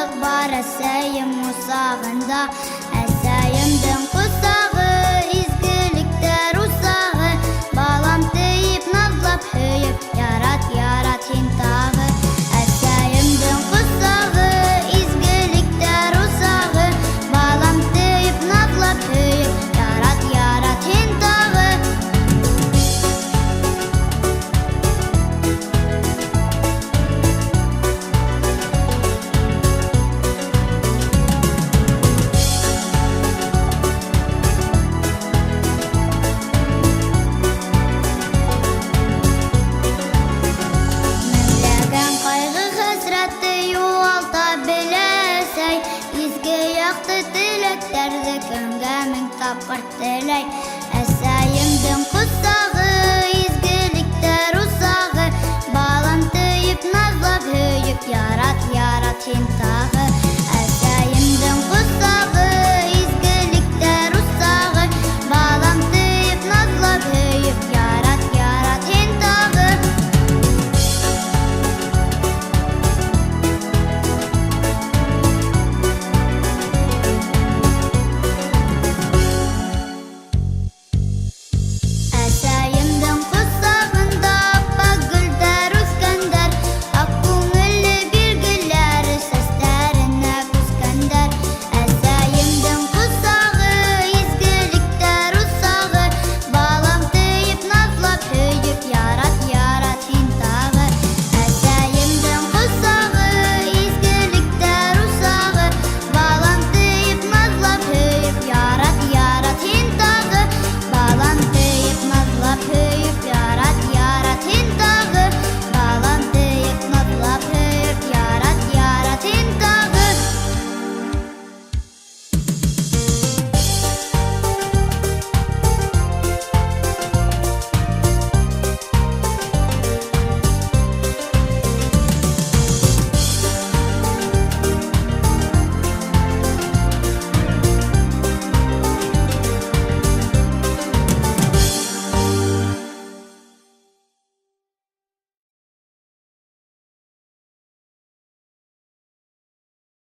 Шатлык бар әсәем усагында. Әсәемдең косагы, изгелектәр усагы. Балам диеп назлап һөеп, ярат, ярат һин тагы. Әсәемдең косагы, изгелектәр усагы. Балам диеп назлап һөеп, ярат, ярат һин тагы. Меңләгән кайгы хәсрәтте югалта беләсәй, изге якты теләкләрҙе көнгә мең тапҡыр теләй.